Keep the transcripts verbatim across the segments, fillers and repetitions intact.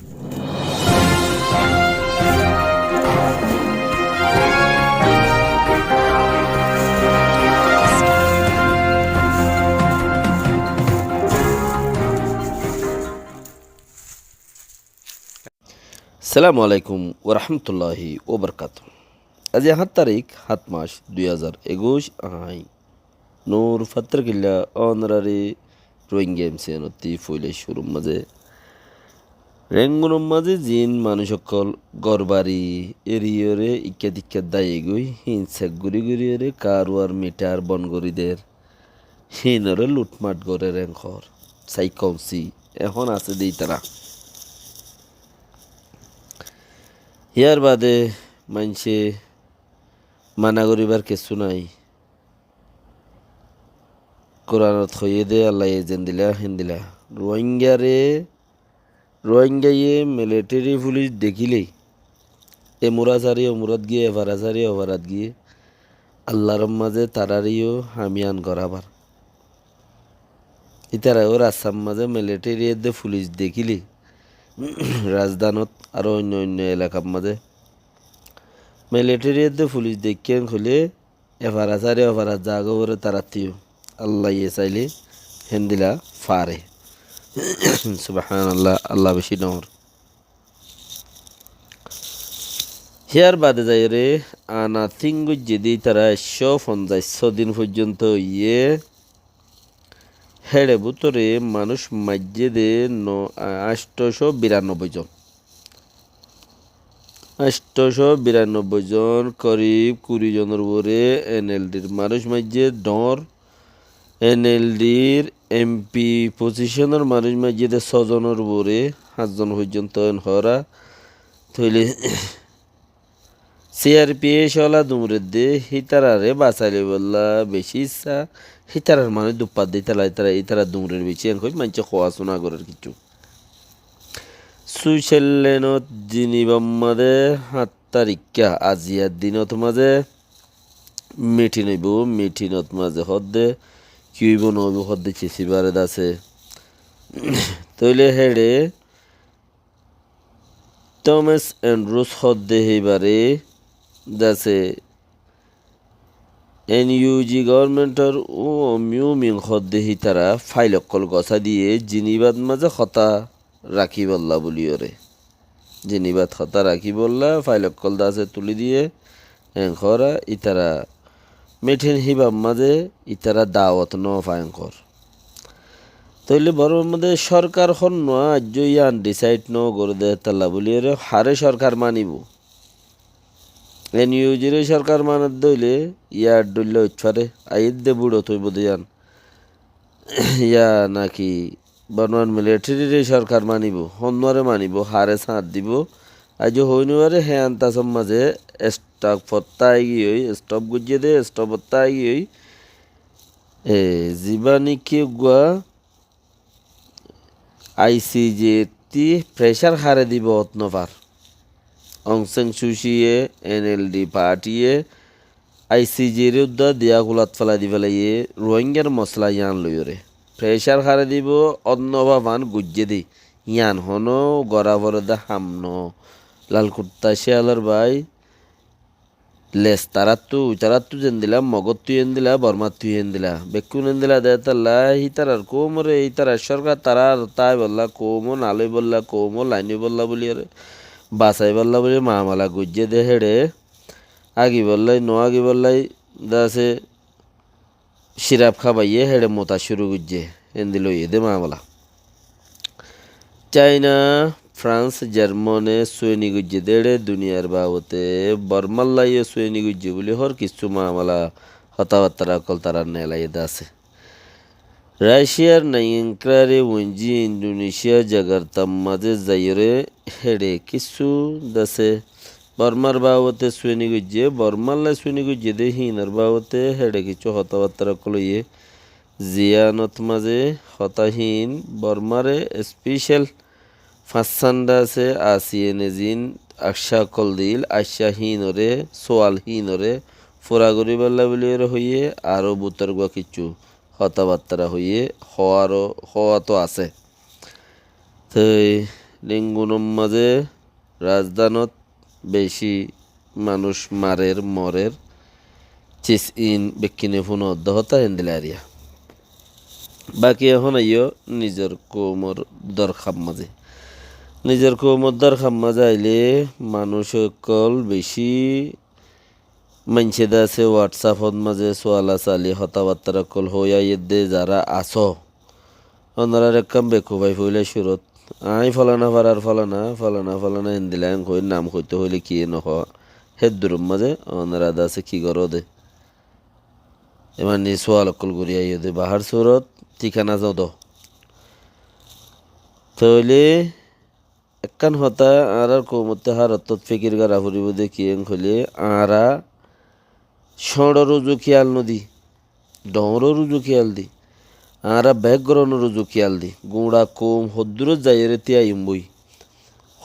Assalamu alaikum warahmatulláhi wabarakátuhu. Aijja háñt tarík, háñt mac, dui házar ekuic, aññí Nur Fattarkilla ónorari Rohingya M C N ottú foila cúrur mazé Rengunor mazé ziín manúic ókkol górbari eriyóre ikká dikká dáiyegói, híin sek gorí goríyóre karuwar mitar bon gorí der, híinoré lutmat gorér enkor. Sai kounsi ehón asé dé ítara. Yárbade maincé mana goríbar kessú nái. Kuranot hoiyé dé Allaye zendila héndila. Ruáingaré, Ruáingaye militeri fulis dekíle, e mura sári o murat giyé, e fara sári o farat giyé, Allar mazé taráreyó ham yián gorábar. Ítara ó rastar mazé militeri edde fulis dekíle, razdanot aró oinno oinno elakar mazé militeri edde fulis deikké hoilé, e fara sári o farat zagói foré tarattú yó. Allaye sailé héndila fare. Subhanallah, Allah beci dóñr. Híyar bade zaiyóre ana tin goijjé dé ítara ekcó fonzaic din foijjonto óiye. Héçe bútore manúic maijjé dé no, añctocó biranobboi zon. Añctocó biranobboi zon, korib kuri zonor uore N L D-r manúic maijjé dhoóñr. N L D-r M P pozicónor manúic maijjé dé só zonor uore, háñt zon foijjonto en hoóra. Tóile C R P F ola duñredde, hítararé basai loibolla beci issá, hítarar manúic duppadde ítara, ítara, ítara duñrer beci, en hoi maincé hoóa súna gorér kessú. Suicedlenot Jinibar mazé háñt tarikká, aziyar dinot mazé mithin óibo, mithinot mazé hoódde, ki óibo no óibo hoódde cisibaré dase. Tóile héçe Thomas Andrews hoódde híbaré dase N U G governmentor Won Myung Min hoódde hítara fail ókkol gosá diyé Jinibat mazé hotá rakíbolla buliyóre. Jinibat hotá rakíbolla fail ókkol dase tulí diyé. Enkora ítara mithin híbar mazé ítara dawot no fa enkor. Tóile Bormar mazé sorkar honnúa aijjó yián disaid no goré dé hétolla buliyóre haré sorkar manibo. N U G re sorkar manadde óile yar dhoilla uithfare, aiyédde buçot óibo dé yián. Yá naki Bormar militerire sorkar manibo, honnúare manibo, haré sáñt dibo. Aijjó hoói no fare, hé antasor mazé stop ottá aigiyói, stop goijjé dé, stop ottá aigiyói. E, zibá niki eggúa I C J ttí pressure haré dibo hot no far. Aung San Suu Kyi ye, N L D party ye, I C J re uddá diya kulat félai di félaiye, Rohingyar mosla yián loiyóre. Pressure haré dibo, hot no fa fan goijjé dé. Yián honó gora fore dé ham no. Lal Kurta Ciyalor bái, les taráttu, uitaráttu zendila, Mogottú yendila, Bormáttu yendila. Bekkún endila de hétolla, hítarar koumore, hítarar sorkar, tarár táibolla, koumo naloibolla, koumo lainoibolla buliyóre, basaibolla buli mamala goijjé de héçe, agibollai, no agibollai, dase, ciraf hábaiye héçe mota cúru goijjé, héndilla óiye dé mamala. Caina, Frans, Jarmane sueni goijjé dé héçe duniyar babote Bormallaiyo sueni goijjé buli hór kissú mamala hotábattára ókkol tará neelaiye dé asé. Raciyar naiyí Enkarari Wenji Indonecia Jakartar mazé zaiyóre héçe kissú dase Bormar babote sueni goijjé, Bormallai sueni goijjé dé híinor babote héçe kissú hotábattára ókkol óiye. Ziyanot mazé hotá híin Bormare especial fassán dase asiyene ziín accá ókkol diíl, accá híinore, sual híinore fura goríbolla buliyóre hoiyé, aró bútor gua kissú hotábattára hoiyé, hoóaro, hoóato asé. Toi Rengunor mazé rajdánot beci manúic marer, morer, cis in bekkúne fúnodde hotá endilla eriya. Baki ehón aiyó nizor koumor dorkar mazé. Nizor koumor dorkar mazé aile manúic ókkol beci maincé de asé WhatsApp ot mazé suala sali hotábattára ókkol hoi aiyédde zará asó. Onorar ekkán bekufai foila cúrut. Añí folana farar folana, folana folana endilla en hoi nam hoito hoile ki no hoó. Héddur mazé onora de asé ki goró de. Emani sual ókkol gori aiyó de bahár cúrut, thikana zodó. Tóile ekkán hotá añárar koumottú hár ottót fikir gora foribó de ki en hoile añára cóñçor uzu kiyal no di, dhoóñror uzu kiyal di, añára bek goronor uzu kiyal di, guñça koum hoddúrot zaiyóre tíaiyum boi,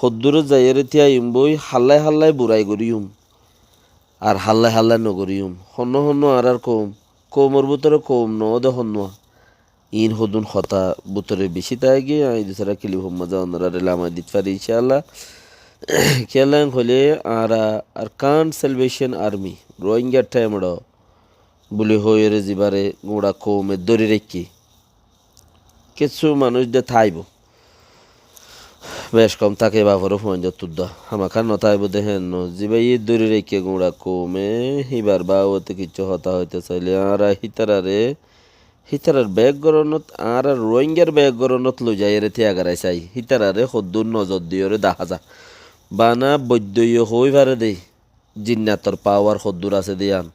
hoddúrot zaiyóre tíaiyum boi, hállai hállai burai goríyum, ar hállai hállai no goríyum. Honnúa honnúa añárar koum, koumor bútore koum no de honnúa. Iín hodún hotá bútore bicí táigi, añí dusára kilip or mazé onoráre lamai dit fari, incáalla. Kiyólla hoilé, añára Arakan Salvation Army, Rohingya Temedho buli hoiyóre zibáre guñça koume dóri raikké. Kessú manúic de táibo. Bec kom táke bafore fuain de tuddá. Hámaká no táibo de héen no. Zibáye dóri raikké guñça koume, híbar babote kiccú hotá hoitó sailé, añára hítarare Hítarar bek goronot, añárar Rohingyar bek goronot loizaiyóre tiyagorai sai. Hítarare hoddúr nozor diyóre dahá za. Bana boiddoye hoói fare de, jinnator pawar hoddúr asé de yián.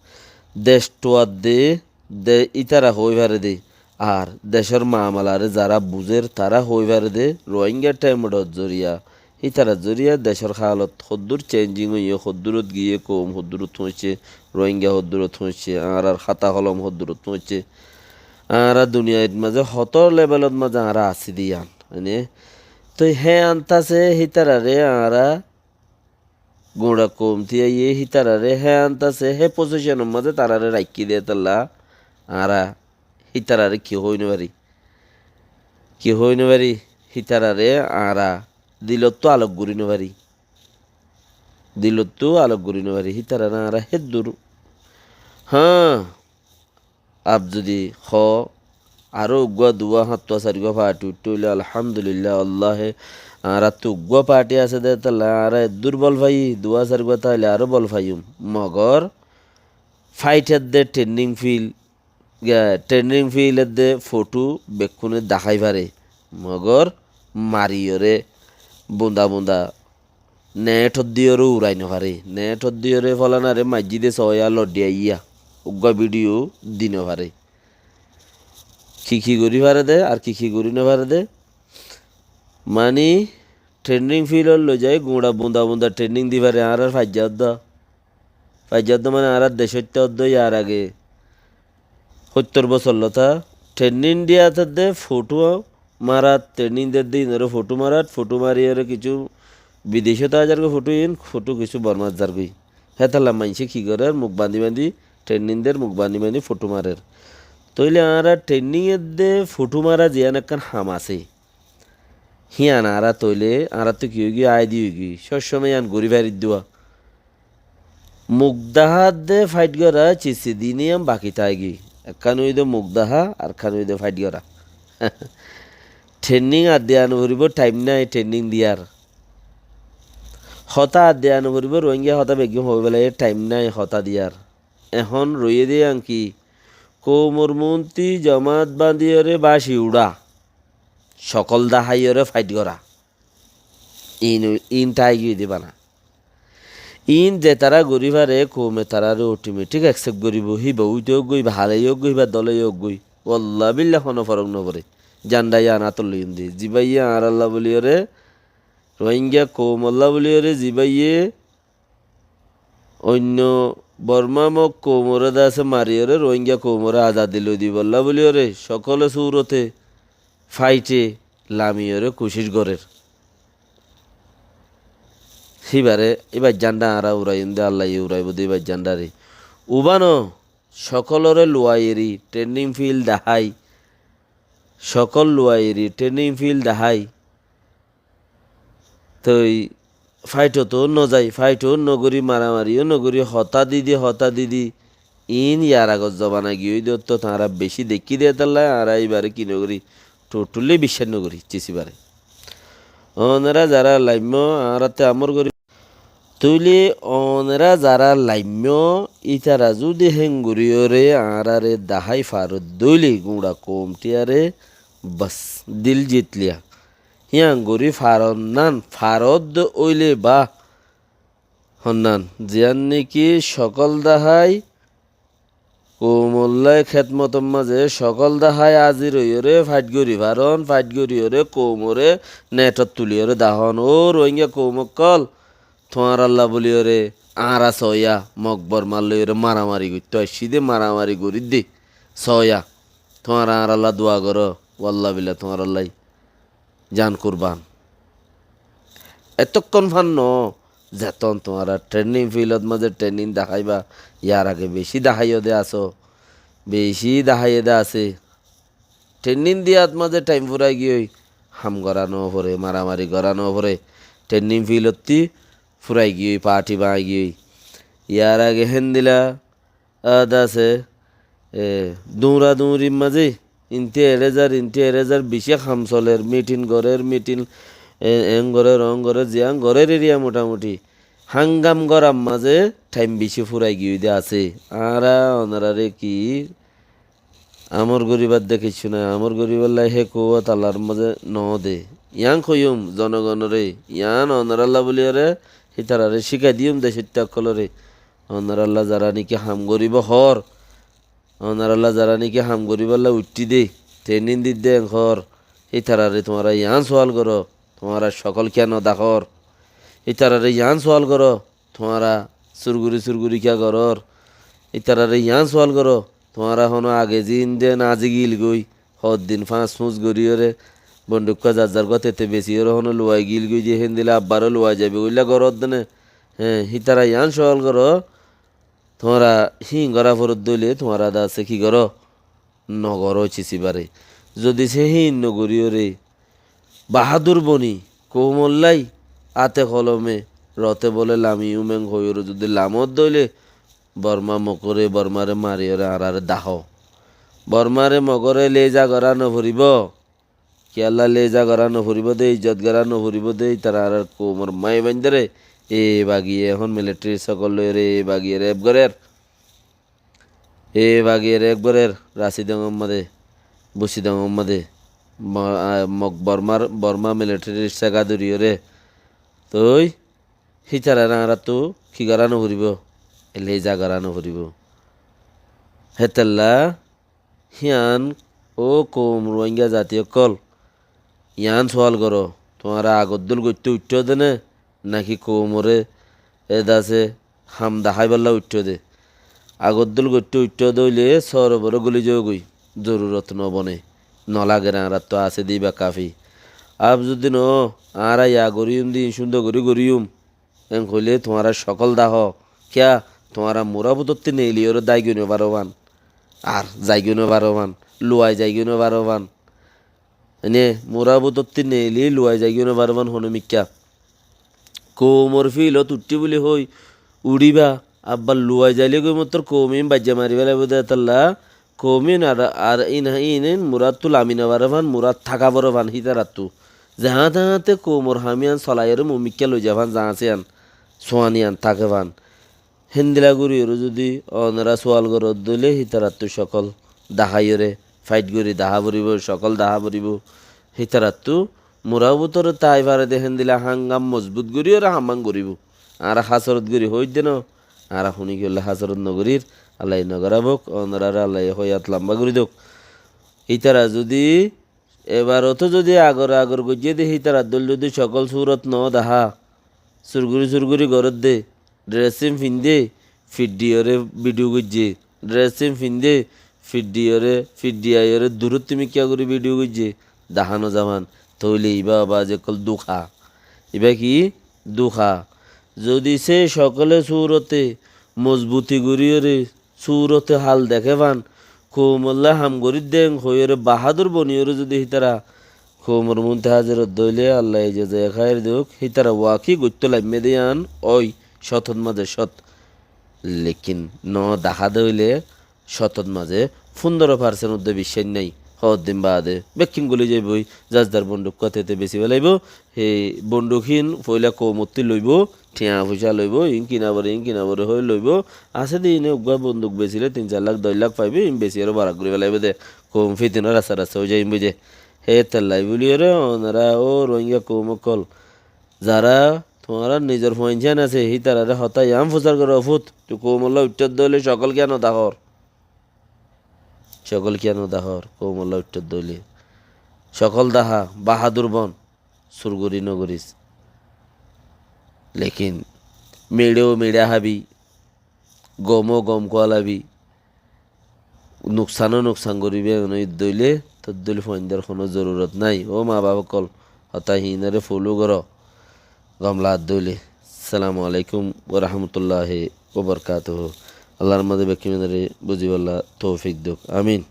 Dec thuadde, de, ítara hoói fare de. Ar decor mamalare zará buzer, tará hoói fare de, Rohingya Temedhor zoriya. Ítarar zoriya decor hálot hoddúr chenjing óiye, hoddúrot giyé, koum hoddúrot foóñicce, Rohingya hoddúrot foóñicce, añárar háta holom hoddúrot foóñicce, añára duniyait mazé hotó lebelot mazé añára así de yián. Mane, toi hé antase hítarare añára guñça koum tíyaiyé hítarare hé antase hé posicon mazé tarare raikkí de tolla añára hítarare ki hoói no fari. Ki hoói no fari, hítarare añára dilottú alok gorí no fari. Dilottú alok gorí no fari, hítarare añára héddur. Hañ, ab zodi hoó, aró uggúa duwá háñttuwa sairgúa fathi uiththé óile, alhamdulillah, Allahe añárattú uggúa fathi asé de, tolla añára eddur bol faiyí, duwá sairgúa táile aró bol faiyum. Mogor, fight edde training field, Ge, training field edde fothú bekkúne dahái fare, mogor mariyóre bunda bunda net oddiyóre urai no fare, net oddiyóre folanare maijjí de soóya loddiyaiyá, uggúa video di no fare. Ki ki gorí fare de, ar ki ki gorí no fare de, mani training field ot loizai guñça bunda bunda training di fare, añárar faijja odda. Faijja oddo mane añárar decóitta oddo yar age hóittor bosór lóta training diyat edde fothú marat, training dedde inoré fothú marat, fothú mariyóre kissú bidecót aizargói fothú, in fothú kissú Bormát zargói. Hétolla maincé ki gorér, muk bañdí bañdí training der, muk bañdí bañdí fothú marer. Tóile añára training edde fothú mara ziyán ekkán ham asé. Híyan añára tóile, añárattú ki óigiyoi, aidi óigiyoi. Sob somoi yián gorí fariddúa. Muk dahá edde fight gorá, cissi din yián baki táigiyoi. Ekkán óiye de muk dahá, arekkán óiye de fight gorá. Training adde ano foribó, time nái training diyar. Hotá adde ano foribó, Rohingya hotá beggún hoói félaiye, time nái hotá diyar. Ehón roiyé de yián ki, koumor muúntu jomaat bañdíyoré báci uçá. Sokól daháiyoré fight gorá. Iín, iín táigiyoi de bana. Iín zetará gorí fare, koume taráre automatic accept goríbou. Híba uite ógoi, híba hale ógoi, híba dole ógoi. Walla billa hono forok noforé. Zanda yián átot loiyum de. Zibáye añáralla bóliyoré, Rohingya koumolla bóliyoré, zibáye oinno Bormá mok koumoré de asé mariyóre Rohingya koumoré azadi loi dibolla bóliyoré sokóle súrote faite lamiyóre kucíc gorér. Híbaré, íbar zanda añára uraiyum de, Allaye uraibó de íbar zandare. Ubáno sokólore luwaiyeri training field dahái, sokól luwaiyeri training field dahái. Toi fáithot ó nozai, fáith ó nogorí, maramari ó nogorí, hotá didi, hotá didi. Iín yar agor zobana giyói de, ótto tañára bicí deikkí de, étalla añára íbaré ki nogorí, totally biccác nogorí, cisibáre. Onorá zará laimmó, añáratte amor gorí. Tóile onorá zará laimmó, ítara zudi héngoríyoré añáráre dahái farot dóile guñça koumtiyaré bas dil jitliya. Híyan gorí faronnán, faródde óile bá honnán, ziyán néki cokól dahái koumollái khédmotor mazé cokól dahái házir óiyoré fáith gorí faron, fáith goríyoré koumoré netot tuliyoré dahón. Ó Ruáinga koum ókkol, tuáñralla bóliyoré añára soóiya, Mog Bormar lóiyoré maramari goittó aiccí dé, maramari gorídde soóiya. Tuáñra añáralla dua goró, wallabila tuáñrallái jan kurban. Ettókkon fán noó, zetón tuáñra training field ot mazé training daháiba, yar age bicí daháiyo de asó, bicí daháiye de asé. Training diyat mazé thaim furai giyói, ham gorá noforé, maramari gorá noforé, training field ottí furai giyói, party bañai giyói. Yar age héndila Añára asé, e, duñra-duñrir mazé, inte eçé zar, inte eçé zar, bicí ham soler, mitin gorér, mitin, e, eén gorér, oón gorér, ziyán gorér eriya motamuti. Hángam gorár mazé thaim bicí furai giyói de asé. Añára onoráre ki amor goríbar de kiccú nái, amor goríballá hé kuwót Allar mazé noó de. Yián hoiyúm zonogonoré, yián onorálla bóliyoré, hítararé cíkai diyúm de cóitta ókkoloré. Onorálla zará néki ham goríbou hoór, onorálla zará néki ham goríballá uiththí dé, training didde eén hoór, hítararé tuáñra yián suwal goró, tuáñra cokól kiyá nodahór? Hítararé yián suwal goró, tuáñra surguri-surguri kiyá gorór? Hítararé yián suwal goró, tuáñra honó age ziín de nazi giílgoi, hoddin fáñs-fúñs goríyoré, bondhukká zar-zar gótete besiyoré honó luwai giílgoi de, héndila abbaró luwai zaibou goillá goródde né? Héen, hítara yián suwal goró, tuáñra híin gorá foredde óile tuáñra de asé ki goró? Nogoró cisibáre. Zodi sé híin nogoríyoré, bahádur boni, koumollái, áte kolome, rote bole lamiyúm eén hoiyóre zodi lamodde óile, Borma Mogoré, Bormaré mariyoré añáráre dahó. Bormaré Mogoré léza gorá noforibóu. Kiyólla léza gorá noforibóu dé, izzot gorá noforibóu dé, ítara añárar koumor maiyafuaindóre, e bagiye ehón militari sokol loiyóre, e bagiye rep gorér. E bagiye rep gorér, Rasidongor mazé, Busidongor mazé, Mo-, a, Mog Bormar, Borma militarir sega dóriyoré. Toi, hítararé añáráttu ki gorá noforibóu? Léza gorá noforibóu. Hétolla, Híyan, ó koum Ruáinga zati ókkol, yián suwal goró, tuáñra agor dóil goittó uiththó dé né, náki koumoré edase ham daháiballá uiththó dé? Agor dóil goittó uiththó dé óile sóor uore goli zagói, zorurot noboné, nolager, añáráttu asé dé íba kafi. Ab zudi noó, añára ya goríyum dé, iín cúndor gorí goríyum. Eén hoilé tuáñra cokól dahó, kiyá tuáñra murá bútottí neeliyóre dáigoi nofaró fán, ar zaigoi nofaró fán, luwai zaigoi nofaró fán. Ene murá bútottí neeli luwai zaigoi nofaró fán honómikká. Koumor fíilot uiththí buli hoói uçíba, abbar luwai zailé goi mottor koum iín baijja mari félaibóu dé hétolla, koum iín ar, ar iín, iín, iín muráttu lami nofaré fán, murát táka foré fán hítarattu. Zeháñte-háñte koumor ham yián solaiyóre mumikká loiza fán, zaáñse yián, suwani yián táke fán. Héndila goríyoré zudi onorá suwal goródde óile hítarattu cokól daháiyoré, fáit gorí dahá foribóu, cokól dahá foribóu. Hítarattu murá bútore tái fare dé héndila hángam mozbut goríyoré ham goríbou. Añára hásorot gorí hoóidde noó, añára huní kiyólla hásorot nogorír, Allaye nogorábok, onoráre Allaye hoyat lamba gorí douk. Ítara zudi ebar otó zudi agor agor goijjé dé hítarar dóil zudi cokól súrot noó dahá, surguri surguri gorédde, dresín findé, fiddiyoré bidiu goijjé, dresín findé, fiddiyoré, fiddiyayoré duróttu mikká gorí bidiu goijjé, dahá nozafán, tóile ibá óibo azi ókkol dúka. Ibá ki? Dúka. Zudi sé cokóle súrote mozbuti goríyoré, súrote hal deké fán, koumollá ham gorídde eén hoiyóre bahádur boniyoré zudi hítara koumor muúntu házir ódde óile Allaye jezaya háir douk, hítara waki goittó laimmé de yían ói, cót ot mazé cót. Lekin no dahá de óile cót ot mazé fundoro parsent ódde biccác nái. Hoddin baade bekkín guli zaibói, zar zar bonduk kúa te te besi felaibó. Hé bonduk hín foila koumottú loibó, thiañ foicá loibó, iín kina foré, iín kina foré hoi loibó. Asé de iíne uggúa bonduk besile tin sair lak, doc lak faibó, iín besi aró barak gorí felaibó de. Koum fitinor rasta rasta ói zaiyum boi de. Hé tolla buli óre onora ó Rohingya koum ókkol, zara tuáñrar nizor fuain cían asé, hítarare hotá yián fusar goró, fut, tui koumolla uiththó de óile cokól kiyá no dahór? Cokól kiyá no dahór, koumolla uiththó de óile? Cokól dahá, bahadur bon, sur gorí no goris. Lekin meçó meçá hábi, gomó gom kúa labi, nuksanó nuksan goríbi, eén ói de óile, tor de óile fuaindor honó zorurot nái. Ó ma baf ókkol, hotá híinore follow goró, gom lage de óile. Assalamu alaikum wa rahmatullahi wa barakatuhu. Allar mazé bekkúnore buzibálla toufik douk. Amin.